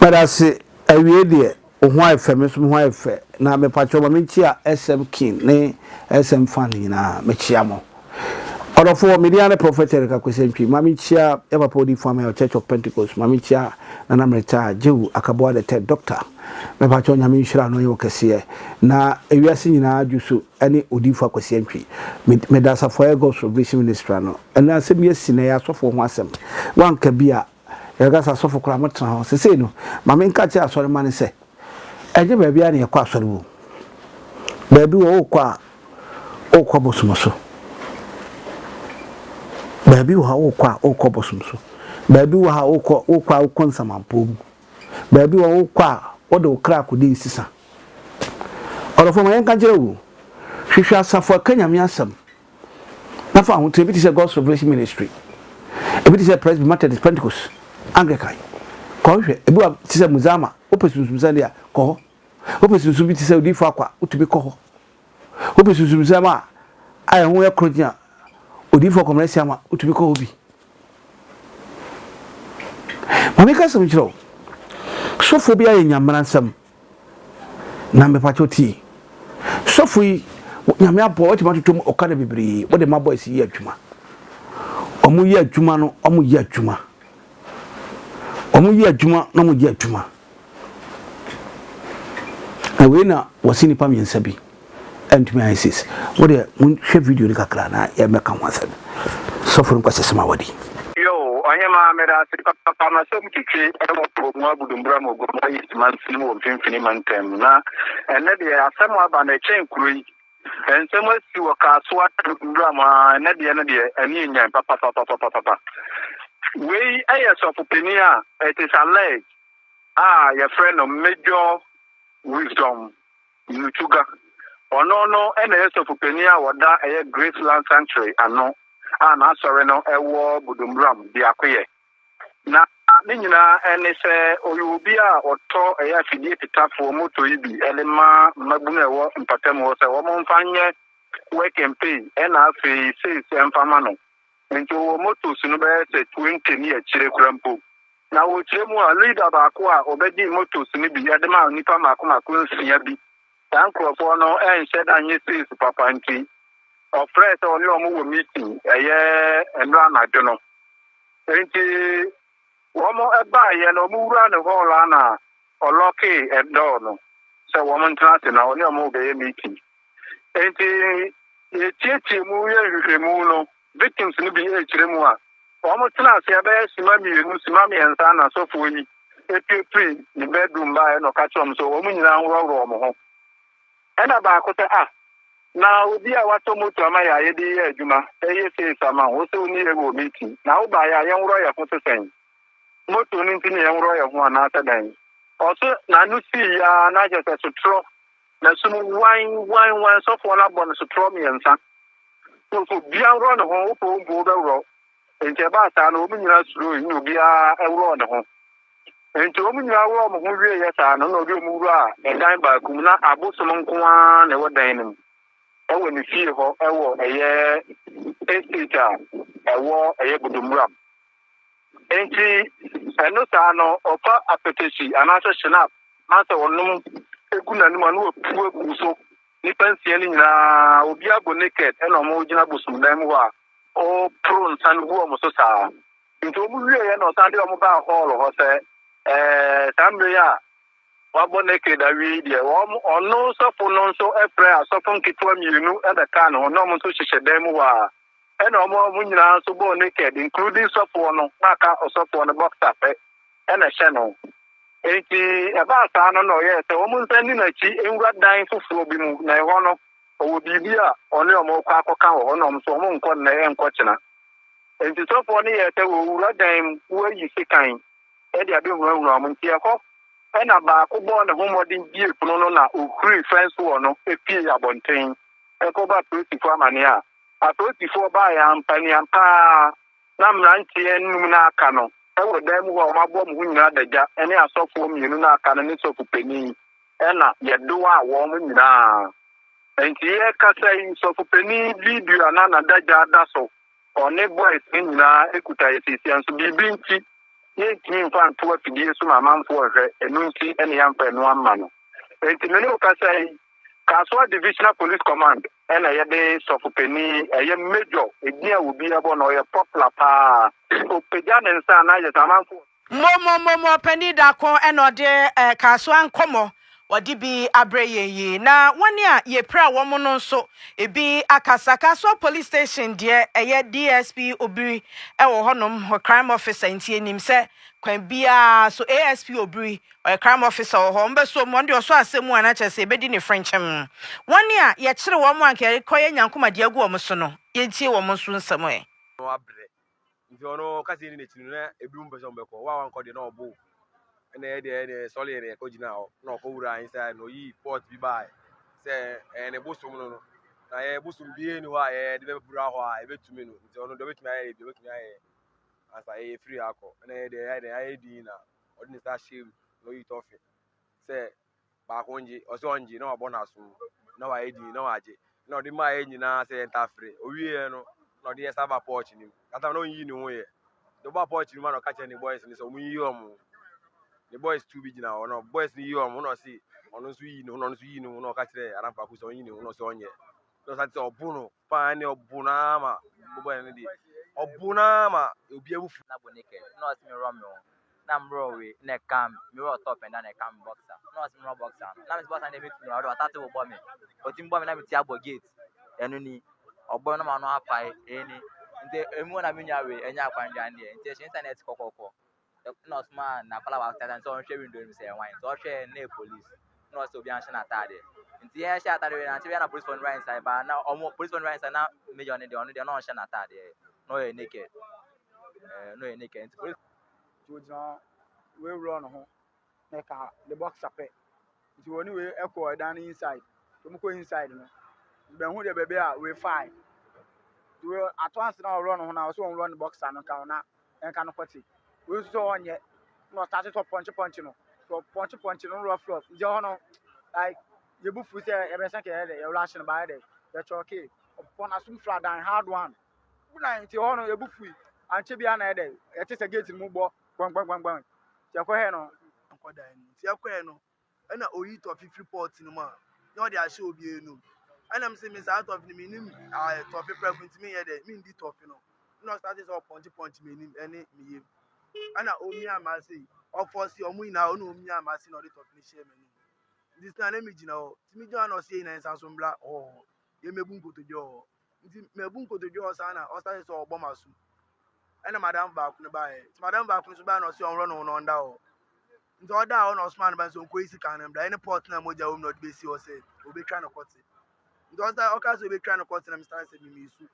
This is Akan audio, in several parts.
Medase awiei deɛ wo ho ayɛ fɛ me nso me ho ayɛ fɛ na mepakyɛw ma menkyia SM King ne SM fan nyinaa mekyia mo ɔdɔfoɔ me din ara ne Prophet Eric Akwasi Antwi ma menkyia yɛ papa odiyifoɔ Amaya Church of Pentecost ma menkyia Nana Meritaa Jehu Akaboa the third Doctor mepakyɛw Nyame nhyira no ɔnyɛ wo kɛseɛ na ewiase nyinaa dwo so ɛne odiyifoɔ Akwasi Antwi meda asafo a ɛyɛ God's Revelation Ministry ano ɛnɛ asɛm yi asi na ɛyɛ asɔfoɔ ho asɛm wanka bi a Yɛka sɛ asɔfo koraa motena hɔ. Sesei no, ma menka nkyerɛ asɔremma no sɛ, ɛnyɛ baabiara na yɛkɔ asɔre wom. Baabi wɔ wokɔ a, wokɔ bosom so. Baabi wɔ ha wokɔ a, wokɔ bosom so. Baabi wɔ ha wokɔ wokɔ a wokɔ nsamanpɔw mu. Baabi wɔ wokɔ a, wode wo kra akɔdi nsesa. Ɔdɔfo ma yɛnka nkyerɛ wo, hwehwɛ asafo a ɛka Nyame asɛm. Na fa ahoteɛ bi te sɛ God's Revelation Ministry, ebi te sɛ Presby, Methodist, Pentecost, Anglican. Kɔ hwehwɛ. Ebi wɔ te sɛ Muzama, wopɛ sunsumsɛm deɛ a, kɔ hɔ. Wopɛ sunsum bi te sɛ Odiyifo Akwa, wotumi kɔ hɔ. Wopɛ sunsumsɛm a a ɛho yɛ korɔgyen a, Odiyifo Kɔmena Asiamah, wotumi kɔ hɔ bi. Ma menka asɛm nkyerɛ wo. Sɔfoɔ bi ayɛ nyamena nsɛm. Na mepakyɛw tie. Sɔfo yi, Nyame aboa watumi atoto mu ɔkada bebree. Wode ma boys yi yɛ adwuma. Ɔmo yɛ adwuma no, ɔmo yɛ adwuma. Ɔmo yɛ adwuma na ɔmo yɛ adwuma. Na wei na wɔsi nipa mmiɛnsa bi ɛntumi ayɛ sis. Wo deɛ monhwɛ video no kakra na yɛmmɛka ho asɛm. Sɔfo no nkwaseasɛm a wadi. Yoo ɔhemaa medase papapa masɛm twitwi wɔ Gomoa Budumbura mu Gomoa East mansini mu wɔ mfimfini mantam na ɛnɛ deɛ asɛm aba no ɛkyɛn kuro yi nsɛm asi wɔ Kasoa Budumbura mu aa ɛnɛ deɛ no deɛ ɛne enyan papapapapapa wei ɛyɛ sɔfo panin a it is alleged a yɛfrɛ no Major Wisdom Nutuga. Ɔno no na ɛyɛ sɔfopanin a ɔda ɛyɛ Grace Land Sanctuary ano a n'asɔre no wɔ Budumburam Biakoyɛ. Na ne nyinaa ne sɛ ɔyɛ obi a ɔtɔ ɛyɛ afidie pitafoɔ moto yi bi de ma mmabunu a ɛwɔ mpɔtam hɔ sɛ wɔn mfa nyɛ work and pay ɛna afei sales mfa ma no. Nti ɔwɔ motos no bɛyɛ sɛ 20 ne akyire kora mpo. Na wɔkyerɛ mu a, leader baako a ɔbɛgyee motos no bi de maa nnipa mmaako mmaako nsia bi. Saa nkurɔfoɔ no nhyɛ da nyɛ sales papa nti, ɔfrɛɛ sɛ ɔne wɔn wɔ meeting, ɛyɛ nnora anadwo no. Nti wɔn baeɛ no, wɔn wura ne hall a na ɔlɔkee door no sɛ wɔn ntena ase na ɔne wɔn rebɛyɛ meeting. Nti yɛtietie mu yɛ nhwehwɛmu no, victims no bi rekyerɛ mu a, Wɔtenaa ase bɛyɛ simma mmienu, simma mmiɛnsa na sɔfoɔ yi pue firii ne bedroom baeɛ na ɔka kyerɛɛ wɔn sɛ wɔn nyinaa nworɔworɔ wɔn ho. Ɛna baako sɛ, Ah, na obi a watɔ moto ama yɛ a yɛde yɛ adwuma, ɛyɛ sales ama wo, wo sɛ wo ne yɛ wɔ meeting, na wobaeɛ a yɛnworɔ yɛn ho te sɛn? Moto no nti na yɛnworɔ yɛn ho anaasɛ dɛn? Ɔso n'ano sii ara na kyerɛ sɛ sotorɔ, n'asu no wan wan wan, sɔfoɔ no abɔ no sotorɔ mmiɛnsa. So obiara worɔ ne ho, wopɛ wo mpo wobɛworɔ. Enti ɛbaa saa no, wɔn nyinaa suroe, na obiara worɔɔ ne ho. Enti wɔn nyinaa worɔɔ wɔn ho wieeɛ saa no, na ɔde wɔn wuraa ɛdan baako mu, na abosom nko ara na ɛwɔ dan no mu, ɛwɔ ne fie hɔ, ɛwɔ ɛyɛ estate a ɛwɔ ɛyɛ Budumbura. Enti ɛno saa no, ɔfa apɛtɛsi anaasɛ shinap, na sɛ ɔnom gu n'anom a, na wapu agu so. Nnipa nsia no nyinaa, obiara bɔ naked ɛna wɔn gyina bosomdan mu hɔ a ɔreporo nsa no gu wɔn so saa. Nti wɔn wieɛ na ɔsan de wɔn baa hall hɔ sɛ ɛɛ saa mmerɛ yi a wabɔ naked awie yi deɛ wɔn ɔno sɔfo no nso frɛ asɔfo nketewa mmienu ɛbɛkaa ne ho na wɔn nso hyehyɛ dan mu hɔ a ɛna wɔn wɔn nyinaa nso bɔɔ naked including sɔfoɔ no na aka ɔsɔfoɔ no boxer pɛ ɛna ɛhyɛ no. Enti ɛbaa saa no na ɔyɛɛ sɛ wɔn nsan nni n'akyi nwura dan foforɔ bi mu, na ɛhɔ no, ɔwɔ biribi a ɔne wɔn rekɔ akɔka wɔ hɔ, na wɔn nso wɔn nkɔ nnɛ nkɔ kyena. Enti sɔfoɔ no yɛɛ sɛ wɔrewura dan mu wɔayi sekan de abɛhunahuna wɔn. Nti ɛhɔ na baako bɔɔ ne ho mmɔden bue pono no na ɔhurii fɛnsoɔ no puee abɔnten kɔbɔɔ apolisifoɔ amaneɛ a apolisifoɔ baeɛ ampa-ni-ampa ara na mmeranteɛ nnum no a aka no wɔ dan mu hɔ a wɔabɔ wɔn ho nyinaa adagya ne asɔfoɔ mmienu no a aka no ne sɔfo panin na yɛdoaa wɔn nyinaa. Enti yɛrekasa yi, sɔfo panin video a na n'adagya da so, ɔne boys no nyinaa kuta yɛ seesia nso biribi nti, Yɛntumi mfa nto afidie so ma amanfoɔ nhwɛ, ɛno nti na yɛamfa ɛno amma no. Enti me ne wo kasa yi, Kasoa Divisional Police Command na yɛde sɔfo panin, ɛyɛ Major, edin a obiara bɔ no, ɔyɛ popular paa. Ɔpagya ne nsa a na ayɛ sɛ amanfoɔ. Momomomo Ɔpanin Darko na ɔde Kasoa nkɔmmɔ ɔde bi abrɛ yɛn yi. Na wɔn a yɛpira wɔn no nso ebi akasa. Kasoa Police Station deɛ ɛyɛ DSP Obiri wɔ hɔnom, crime officer, nti yɛnim sɛ kwan biara so ASP Obiri Ɔyɛ crime officer wɔ hɔ. Wɔbɛsɔ mu. Ɔno deɛ ɔsɔ asɛm mu a na kyerɛ sɛ yɛbɛdi ne frenkyɛm. Wɔn a yɛkyere wɔn a anka yɛrekɔyɛ nyankomadeɛ agu wɔn so no, yɛntie wɔn nso nsɛm ɛ. Na wabrɛ nti ɔno ɔka sɛ yɛnni n'akyi no na ebinom pɛ sɛ wɔbɛkɔ wo a wankɔ deɛ na ɔbo ɛna yɛ deɛ ɛna sɔle yɛ yɛkɔ gyina hɔ na ɔkɔ wura inside na ɔyi pot bi baeɛ sɛ ɛyɛ ne bosom no no na yɛ bosom biara ni hɔ a yɛde bɛbura hɔ a ɛbɛtumi no nti ɔno deɛ ɔbɛtumi ayɛ deɛ ɔbɛtumi ayɛ ansa yɛyɛ firi akɔ ɛna yɛ deɛ yɛayɛ deɛ yɛayɛ din na ɔde ne nsa ahyɛ mu na ɔyi tɔfe sɛ baako ngye, ɔsɛ ɔngye na wabɔ n'aso mu na wayɛ din na wagye na ɔde maa yɛ nyinaa sɛ yɛntafere. Owieɛ no na ɔde yɛ san ba pɔɔkye no mu. Kata na ɔnyi ne ho yɛ. Nti ɔbaa pɔɔkye no mu na ɔka kyerɛ ne boys no sɛ ɔmo nyi ɔmo. Ne boys tu bi gyina hɔ na boys no yi ɔmo na ɔse ɔno nso yi ne ho na ɔno nso yi ne ho na ɔka kyerɛ Aramfo sɛ ɔnyi ne ho na ɔsɛ ɔnyɛ. Na ɔsan sɛ ɔbo no paa ne ɔbo no ara ma boy no deɛ ɔbo no ara ma obi abufu. Na bɔ naked na ɔse me rɔ me ho na me rɔ wei na ɛka me me rɔ top and down na ɛka me boxer na ɔse me rɔ boxer no na me se boxer no deɛ mɛtumi ɔde ɔtate bobɔ me ɔtumi bɔ me na me ti abɔ gate ɛno ni ɔbɔ me na m'ano apae ɛni nti emu na me nua wei ɛnyɛ akwanduan deɛ nti ɛhyɛ internet kɔkɔkɔ na ɔsomaa n'akwadaa baako tata sɛ ɔnhwɛ window no mu sɛ ɛyɛ hwan. Nti ɔhwɛɛ no na ɛyɛ police. Na ɔsɛ obiara nhyɛ n'ataadeɛ. Nti yɛn hyɛ ataadeɛ wei na ankyɛ biara na policefoɔ no wura inside baa na ɔmo policefoɔ no wura inside na major no deɛ ɔno deɛ na ɔnhyɛ n'ataadeɛ. Na ɔyɛ naked. Ɛɛ na ɔyɛ naked. Nti police. Nti ogyina hɔ, wei wura ne ho na ɛka ne boxer pɛ. Nti wɔne wei kɔ ɛdan no inside. Nti wɔn kɔ inside no, bɛhu deɛ baabi a wei fae. Nti wei ato ansa na ɔworɔ ne ho na ɔsɛ ɔnworɔ ne boxer no nka ho na ɛnka no kɔte. Wei nso sɛ ɔnyɛ na ɔstarte sɛ ɔpɔnkye pɔnkye no. Nti ɔpɔnkye pɔnkye no rough rough. Nti ɛhɔ no like yɛbu fu sɛ yɛbɛsɛ nka yɛyɛ dɛ yɛwura ahye no baayɛ dɛ yɛkyɔkee. Ɔpɔ n'asom fira dan hard one. Wona nti ɛhɔ no yɛbu fui. Ankyɛ biara na yɛ dɛ yɛte sɛ gate no mu bɔ gbangbangbangban. Nti ɛkɔhɛ no nkɔ dan no mu. Nti yɛkɔɛ no, ɛna oyi tɔfe firi pɔt no mu a, na ɔde ahyɛ obi anum. Ɛna mese me saa tɔfe no menim ah, tɔfe prɛko nti menyɛ dɛ, mendi tɔfe no. Ɛna ɔstate sɛ ɔpɔnkye pɔnkye m'anim ɛne me yam. Ɛna omia m'ase yi, ɔfɔse ɔmo nyinaa ɔna omia m'ase na ɔde tɔfe no hyɛɛ m'anum. Nti sɛ na megyina hɔ, nti megyina hɔ na ɔse yɛn nyinaa yɛnsan so mbra hɔ hɔ, yɛmmɛbu nkotodwe wɔ hɔ. Nti mabu nkotodwe hɔ saa na ɔsane sɛ ɔbɔ m'aso. Ɛna madam baako no baeɛ. Nti madam baako no nso baeɛ na ɔse ɔnworɔ ne ho na ɔnda hɔ. Nti ɔdaa hɔ na ɔsomaa ne ba no sɛ ɔnkɔyi sika no mbra. Ɛne pot no a mogya wɔ mu na ɔde bɛsi hɔ sɛ ɔbɛtwa no kɔte. Nti ɔsa ɔka sɛ ɔbɛtwa no kɔte na mesane sɛ memesu.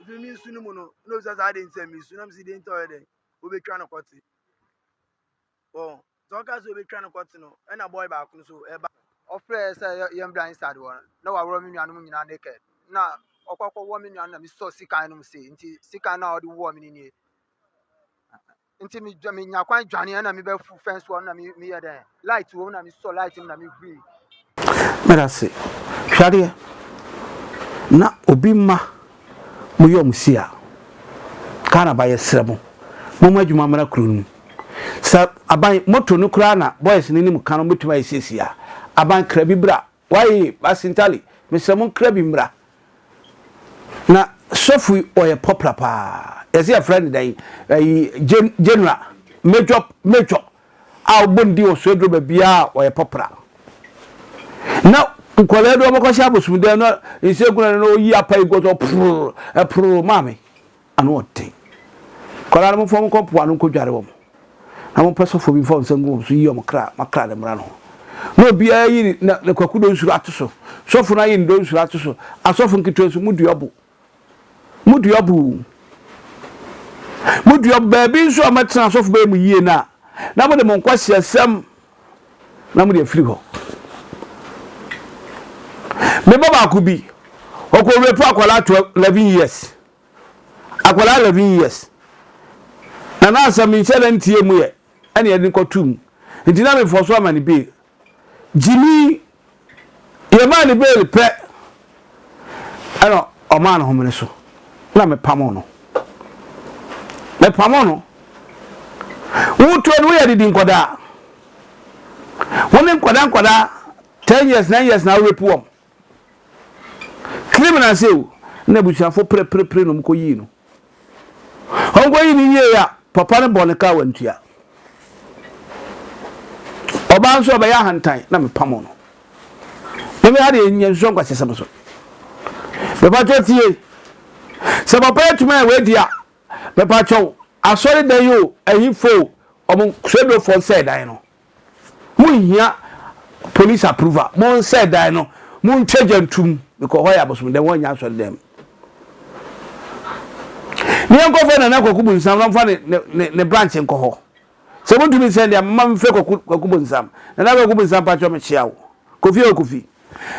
Nti memesu no mu no, na ɔbisa sɛ adɛn nti a mesu. Na mese deɛ nti a ɔyɛ dɛn ɔbɛtwa no kɔte. Wɔn. Sɛ ɔka sɛ obetwa no kɔte no, ɛna boy baako no so ɛba. Ɔfrɛɛ sɛ yɛmbra inside hɔ no, na ɔaworɔ me nuanom nyinaa naked. Na ɔkɔ akɔwɔ me nua no na mesɔɔ sekan no mu sei, nti sekan no a ɔde wɔɔ me no nie. Nti menya kwan dwane ɛna mebɛfu fence hɔ no na meyɛ dɛn, light wɔ mu na mesɔ light no na mehurii. Medase. Hwɛ adeɛ. Na obi mma mo yɛ ɔmo si a, Ghana ba yɛsrɛ mo, momma adwuma mmra kuro no mu. Sɛ aban moto no koraa na boys no nim ka no bɛtumi ayɛ siesie a, aban kra bi bra. Wai Basintali, mesrɛ mo nkra bi mmra. Na sɔfo yi ɔyɛ popular paa. Yɛse yɛfrɛ no dɛn? Ɛyi general, major, major. a ɔbɔ ne din wɔ Swedru baabiara a ɔyɛ pɔpra. Na nkwadaa bi wɔkɔhyɛ abosomdan na nsuo gu no na ɔyi apa yi gu so purr ɛpurr maame ano ɔden. Nkwadaa no momfa wɔn nkɔ mpoano nkɔdware wɔn na mompɛ sɔfoɔ bi mfa wɔn nsa ngu wɔn so yi wɔn kra makra ne mmra no ho. Na obiara yi ne ne kwaku donsuro ato so. Sɔfo no ayi ne donsuro ato so. Asɔfo nketewa nso modua bo. Modua buu. Modua baabi nso a mɛtena asɔfo bɛyɛ mo yie no a, na mode mo nkwaseasɛm na mode afiri hɔ. Me ba baako bi, ɔkɔ rape akwadaa 12, 11 years. Akwadaa 11 years. Na na asɛm nhyɛ da ntie mu yɛ, ɛna yɛde no kɔto mu. Nti na mefɔ so ama no bail. Gyimii, yɛmaa no bail pɛ ɛna ɔmaa no homene so na mepamoo no. Mepamoo no. Wotuo no woyɛ didi nkɔdaa. Wo ne nkɔdaa nkɔdaa 10 years 9 years na wo rape wɔn. Criminal sɛ o na abusuafo preprepre na wɔn kɔ yii no. Wɔn kɔ yii no yie a papa no bɔ ne kaa wantua. Ɔbaa nso ɔbɛyɛ ahantan na mepamo no. Meme ha deɛ nyɛ nsosɔ nkwasɛsɛm so. Mepakyɛw tie. Sɛ papa atumi ayɛ wei di a, mepakyɛw asɔre dan yi o, ahifo o, ɔmo suadurofoɔ nsɛe dan no. Monhia police approval, monsɛe dan no, montwa gya ntum, because hɔ yɛ abosom dan, hɔ nyɛ asɔre dan mu. Ne yɛnkɔfrɛ Nana Kwaku Bonsam na ɔmfa ne, ne, ne branch nkɔ hɔ. Sɛ montumi nsɛn deɛ mma mfrɛ Kwaku Kwaku Bonsam. Nana Kwaku Bonsam pakyɛw mekyea wo. Kofi o Kofi.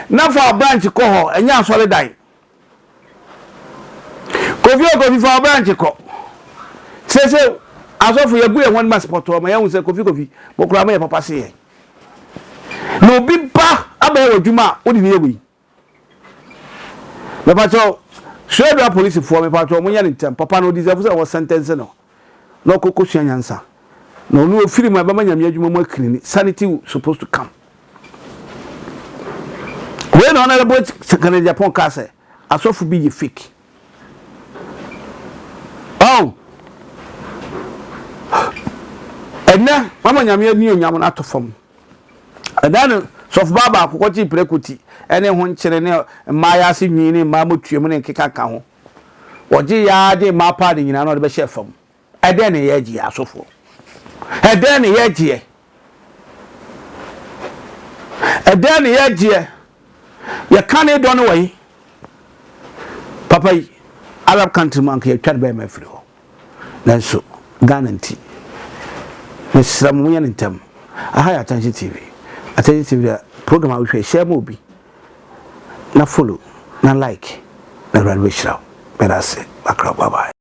Na fa wo branch kɔ hɔ, ɛnyɛ asɔredan. Kofi o Kofi fa wo branch kɔ. Sese asɔfo yɛgu yɛn ho anim ase pɔtɔɔ ma yɛahu sɛ Kofi Kofi mo koraa moyɛ papa sen yɛn. Na obi ba abɛyɛ w'adwuma a wode ne yɛ wei. Mepakyɛw, Suadura polisifoɔ mepakyɛw monyɛ no ntɛm, papa no ɔdeserve sɛ wɔ sentence no na ɔkɔ kɔsua nyansa na ɔno ɔfiri mu a ɛbɛma nyame adwuma mu akilini, sanity supposed to come. Wei na Honorable Kennedy Agyapong kaa sɛ asɔfo bi yɛ fake. Oh! Ɛnɛ, mama nyame ani onyam no ato fam. Ɛda no, sɔfobaa baako kɔgyee prako ti ne ho nkyene ne mmaa ase nwi ne mmaa motuam ne nkekaka ho. Ɔgyee ara gyee mmaa paade nyinaa na ɔde bɛhyɛɛ fam. Ɛdɛn ne yɛregyeɛ, asɔfoɔ? Ɛdɛn ne yɛregyeɛ? Ɛdɛn ne yɛregyeɛ? Yɛka ne dɔ no wɔ yi. Papa yi, Arab country mu anka yɛtwa no bɛrima afiri hɔ. Nanso Ghana nti mesrɛ mo monyɛ no ntɛm. Aha yɛ Attention TV. Attention TV deɛ program a wohwɛ share ma obi na follow na like na Awurade bɛhyira wo. Meda ase. Makra bye bye.